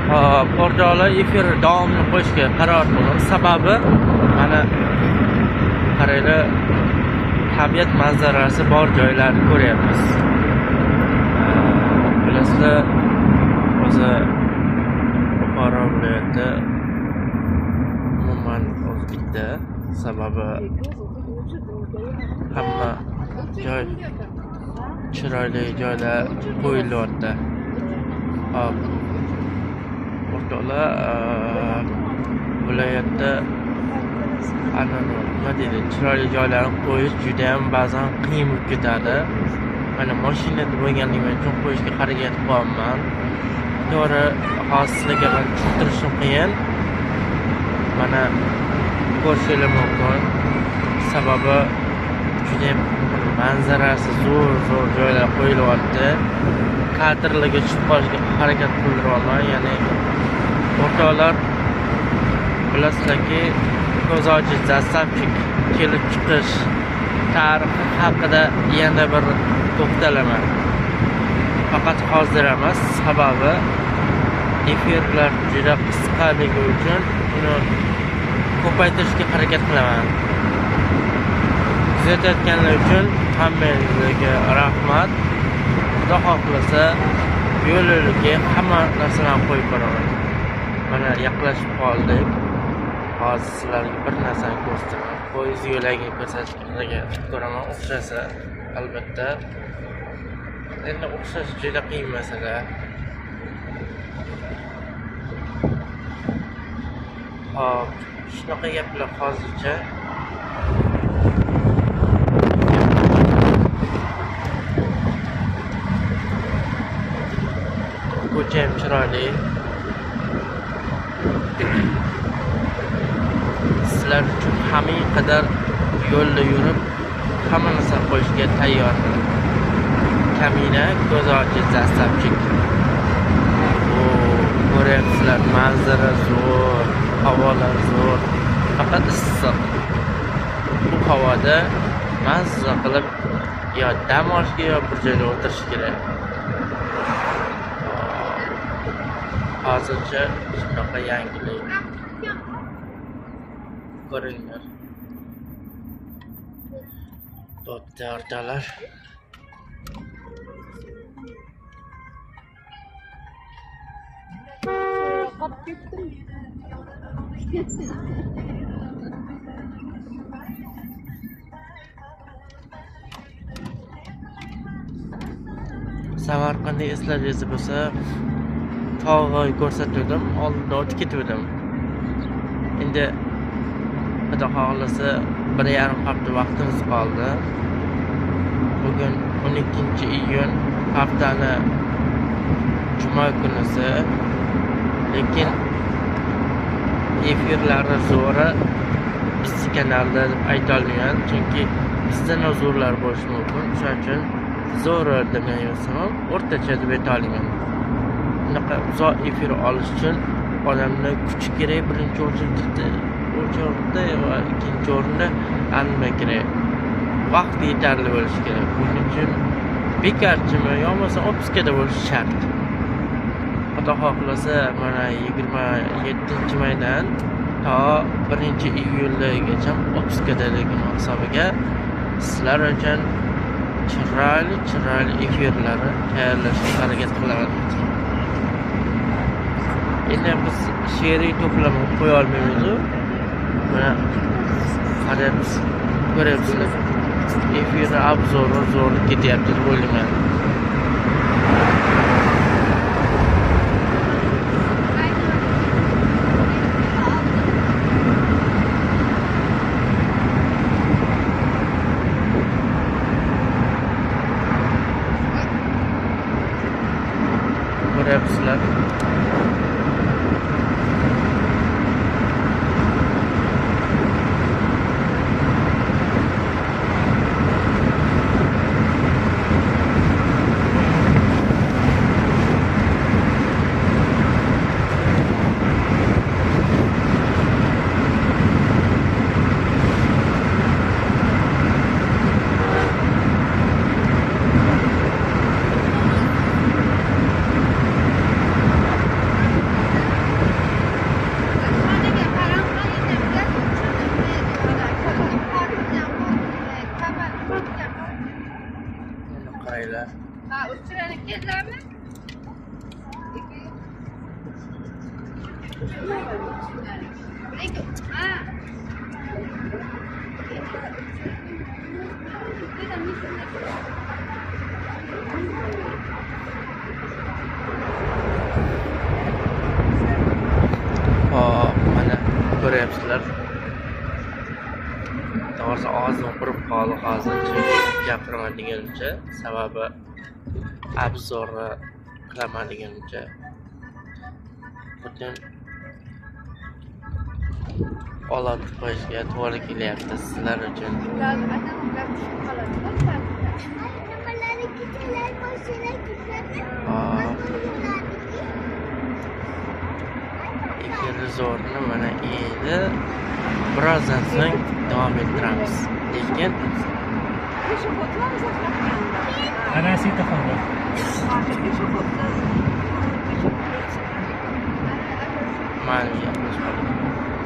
Hop, o'rtoqlar, efir davomini qo'yishga qaror qildim. Sababi mana qaranglar, tabiat manzarasi bor joylarni ko'ryapmiz. Bilasizlar, o'zi Buxoro viloyati umuman o'zi bitta. Sababi hamma joy chiroyli joylar qo'yilyapti. Hop, o'rtoqlar, viloyatda nima deydi, chiroyli joylarni qo'yish juda ham ba'zan qiyin bo'lib ketadi. Mana mashinada bo'lganligim uchun qo'yishga harakat qilyapman. To'g'ri, hozir sizlarga man tushuntirishim qiyin. Mana ko'rishingiz mumkin. Sababi juda ham manzarasi zo'r joylar qo'yilyapti. Kadrlarga tushib qolishga harakat qilyapman. Ya'ni o'rtoqlar, bilasizlarki, Ko'zochi Zastavchik kelib chiqish tarixi haqida yana bir to'xtalaman. Faqat hozir emas, sababi efirlar juda qisqaligi uchun uni ko'paytirishga harakat qilaman. Kuzatayotganlar uchun hammangizga rahmat. Xudo xohlasa yo'l-yo'lakay hamma narsalarni qo'yib boraman. Mana yaqinlashib qoldik. Hozir sizlarga bir narsani ko'rsataman. Poyezd yo'lagini ko'rsatishga harakat ko'raman. O'xshasa albatta. Endi o'xshash juda qiyin masala. Hop, shunaqa gaplar hozircha. Ko'cha ham chiroyli. Sizlar uchun hamma qadar yo'lda yurib, hamma narsani qo'yishga tayyorman. Kamina Ko'zochi Zastavchik. Ko'ryapsizlar, manzara zo'r, havolar zo'r, faqat issiq. Bu havoda mazza qilib yo dam olishga yo bir joyda o'tirish kerak. Hozircha shunaqa yangilik. Ko'ringlar. Bo'pti, o'rtoqlar. Qolib ketdim. Samarqandda eslaringiz bo'lsa, tog'i ko'rsatdim, oldinda o'tib ketdim. Endi Xudo xohlasa 1,5 hafta vaqtimiz qoldi. Bugun 12-iyun, haftani juma kunisi. Lekin efirlari zo'ri bizni kanalda deb ayta olmayman, chunki bizdan zo'rlar bo'lishi mumkin. Shuning uchun zo'ri demayman, o'rtacha deb ayta olaman. Bunaqa uzoq efir olish uchun odamni kuchi kerak, birinchi o'rinda va ikkinchi o'rinda nima kerak? Vaqt yetarli bo'lishi kerak. Buning uchun bekorchimi yo bo'lmasa opiskada bo'lishi shart. Xudo xohlasa mana 27-maydan to 1-iyulgacha opiskadaligim hisobiga sizlar uchun chiroyli chiroyli efirlarni tayyorlashga harakat qilaman. Endi biz she'riy to'plama qo'ya olmaymiz-u. Mana qarayapsiz, ko'ryapsizlar. Efirni obzori zo'r ketyapti deb o'ylayman. Ko'ryapsizlar. Hop, mana ko'ryapsizlar. To'g'risi og'zim qurib qoldi hozir, chunki gapiraman deganimcha, sababi обзор ni qilaman deganimcha butun olotib qo'yishga to'g'ri kelyapti sizlar uchun. Hop. Efirni zo'rini mana endi birozdan so'ng davom ettiramiz. Lekin Ana svetoforda.